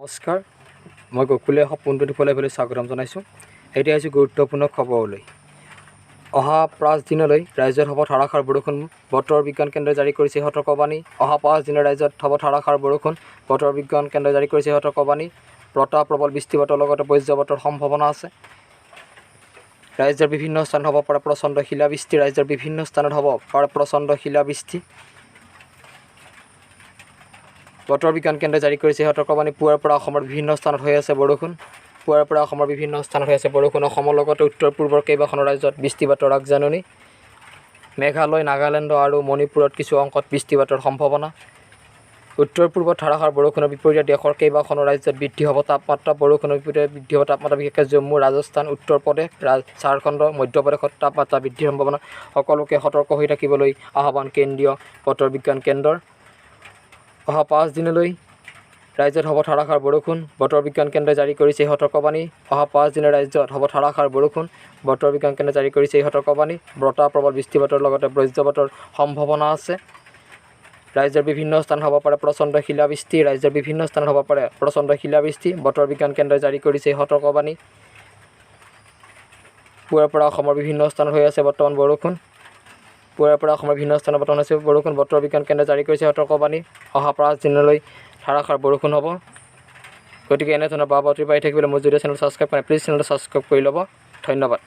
নমস্কাৰ, মই গকুলে সপোন 24 লাইভলৈ স্বাগতম জনাইছোঁ। এতিয়া আহিছোঁ গুৰুত্বপূৰ্ণ খবৰলৈ। অহা 5 দিনলৈ ৰাজ্যত হ'ব ধাৰাসাৰ বৰষুণ, বতৰ বিজ্ঞান কেন্দ্ৰই জাৰি কৰিছে সতৰ্কবাণী। অহা 5 দিনৰ ৰাজ্যত হ'ব ধাৰাসাৰ বৰষুণ, বতৰ বিজ্ঞান কেন্দ্ৰই জাৰি কৰিছে সতৰ্কবাণী। বতাহ, প্ৰবল বৃষ্টিপাতৰ লগতে বজ্ৰপাতৰ সম্ভাৱনা আছে। ৰাজ্যৰ বিভিন্ন স্থানত হ'ব পাৰে প্ৰচণ্ড শিলাবৃষ্টি। ৰাজ্যৰ বিভিন্ন স্থানত হ'ব পাৰে প্ৰচণ্ড শিলাবৃষ্টি। বতৰ বিজ্ঞান কেন্দ্ৰই জাৰি কৰিছে সতৰ্কবাণী। পুৱাৰ পৰা অসমৰ বিভিন্ন স্থানত হৈ আছে বৰষুণ। পুৱাৰ পৰা অসমৰ বিভিন্ন স্থানত হৈ আছে বৰষুণ। অসমৰ লগতে উত্তৰ পূৰ্বৰ কেইবাখনো ৰাজ্যত বৃষ্টিপাতৰ আগজাননী। মেঘালয়, নাগালেণ্ড আৰু মণিপুৰত কিছু অংশত বৃষ্টিপাতৰ সম্ভাৱনা। উত্তৰ পূৰ্বত ধাৰাসাৰ বৰষুণৰ বিপৰীতে দেশৰ কেইবাখনো ৰাজ্যত বৃদ্ধি হ'ব তাপমাত্ৰা। বৰষুণৰ বিপৰীতে বৃদ্ধি হ'ব তাপমাত্ৰা, বিশেষকৈ জম্মু, ৰাজস্থান, উত্তৰ প্ৰদেশ, ঝাৰখণ্ড, মধ্যপ্ৰদেশত তাপমাত্ৰা বৃদ্ধিৰ সম্ভাৱনা। সকলোকে সতৰ্ক হৈ থাকিবলৈ আহ্বান কেন্দ্ৰীয় বতৰ বিজ্ঞান কেন্দ্ৰৰ। অহা 5 দিনলৈ ৰাজ্যত হ'ব ধাৰাসাৰ বৰষুণ, বতৰ বিজ্ঞান কেন্দ্ৰই জাৰি কৰিছে সতৰ্কবাণী। অহা 5 দিনৰ ৰাজ্যত হ'ব ধাৰাসাৰ বৰষুণ, বতৰ বিজ্ঞান কেন্দ্ৰই জাৰি কৰিছে এই সতৰ্কবাণী। বতাহ, প্ৰবল বৃষ্টিপাতৰ লগতে বজ্ৰপাতৰ সম্ভাৱনা আছে। ৰাজ্যৰ বিভিন্ন স্থানত হ'ব পাৰে প্ৰচণ্ড শিলাবৃষ্টি। ৰাজ্যৰ বিভিন্ন স্থানত হ'ব পাৰে প্ৰচণ্ড শিলাবৃষ্টি। বতৰ বিজ্ঞান কেন্দ্ৰই জাৰি কৰিছে এই সতৰ্কবাণী। পুৱাৰ পৰা অসমৰ বিভিন্ন স্থানত হৈ আছে বৰ্তমান বৰষুণ। পুৱাৰ পৰা অসমৰ বিভিন্ন স্থানত বৰ্তমান হৈছে বৰষুণ। বতৰ বিজ্ঞান কেন্দ্ৰই জাৰি কৰিছে সতৰ্কবাণী। অহা 5 দিনলৈ ধাৰাসাৰ বৰষুণ হ'ব। গতিকে এনেধৰণৰ বা বাতৰি পাই থাকিবলৈ মোৰ যদি চেনেল ছাবস্ক্ৰাইব কৰে, প্লিজ চেনেলটো ছাবস্ক্ৰাইব কৰি ল'ব। ধন্যবাদ।